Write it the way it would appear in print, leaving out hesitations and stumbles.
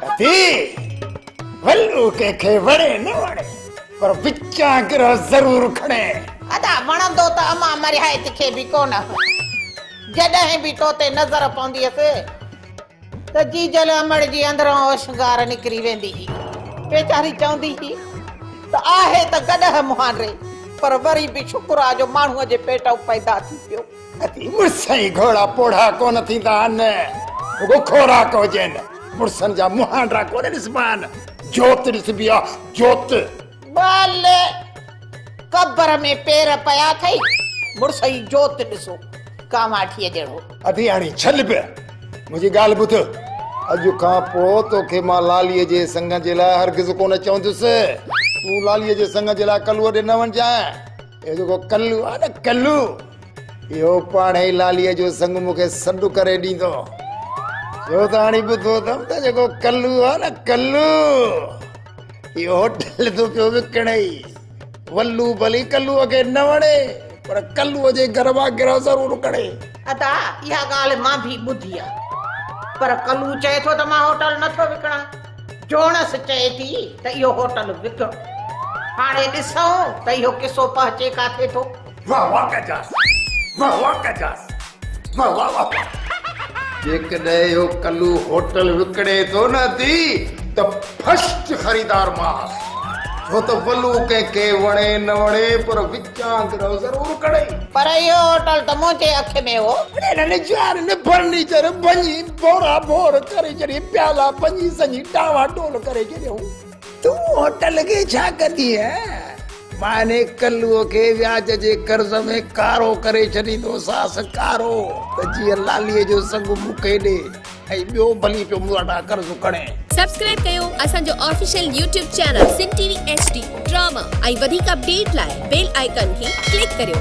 ادي، ولو ڪنهن کي وڻي نه وڻي، پر وچان گرهه ضرور کڻي. ادا، وڻندو ته امان مرهيائت کي به ڪونه هو. جڏهن به تو تي نظر پوندي هيس ته جيجل امڙ جي اندران اوشنگار نڪري ويندي هئي. ويچاري چوندي هئي ته آهي ته گڏهه مهانڊي، پر وري به شڪر آ جو ماڻهوء جي پيٽئون پيدا ٿي پيو. ادي مڙس ۽ گهوڙا پوڙها ڪونه ٿيندا آهن، رڳو خوراڪ هجين. مڙسن جا مهانڊا ڪونه ڏسبا آهن، جوت ڏسبي آ، جوت. ڀلي قبر ۾ پير پيا اٿئي، مڙس ئي جوت ڏسو، ڪانواٺيء جهڙو. ادي هاڻي ڇڏ به، منهنجي ڳالهه ٻڌ. اڄ کان پوء توکي مان لاليء جي سڱ جي لاء هرگز ڪونه چوندس. تون لاليء جي سڱ جي لاء ڪلوء ڏي نه وڃجانء. اهو جيڪو ڪلو آهي نه ڪلو، اهو پاڻهي لاليء جو سڱ مون کي سڏ ڪري ڏيندو. ڇو ته هاڻي ٻڌو اٿم ته جيڪو ڪلو آهي نه ڪلو، اهو هوٽل ٿو پيو وڪڻي. ولو ڀلي ڪلوء کي نه وڻي، پر ڪلوء جي گهر مان گرهه ضرور کڻي. ادا، اها ڳالهه مان به ٻڌي آهي. پر ڪلو چئي ٿو ته مان هوٽل نٿو وڪڻان. جوڻس چئي ٿي ته اهو هوٽل وڪڻ. هاڻي ڏسون ته اهو قصو پهچي ڪاٿي ٿو. واه واه ڪجاس واه واه ڪجاس واه واه واه واه. جيڪڏهن اهو ڪلو هوٽل وڪڻي ٿو نه ادي ته فرسٽ خريدار مان آس. ڇو ته ولو ڪنهن کي وڻي نه وڻي پر وچان گرهه ضرور ڪڙي. پر اهو هوٽل ته منهنجي اک ۾ هو. اڙي نه نجار نه فرنيچر ڀڃي ڀورا ڀور ڪري ڇڏي پيالا ڀڃي سڃي ڊانوا ڊول ڪري ڇڏيائون. تون هوٽل کي ڇا ڪندينء؟ مان انهي ڪلوء کي وياج جي قرض ۾ ڪارو ڪري ڇڏيندوسانس، ڪارو ته جيئن لاليء جو سڱ مون کي ڏي ۽ ٻيو ڀلي پيو مون وٽان قرض کڻي. سبسڪرائب ڪيو اسان جو official YouTube channel Sindh T V H D drama ۽ وڌيڪ اپڊيٽ لاء بيل آئيڪان کي ڪلڪ ڪريو.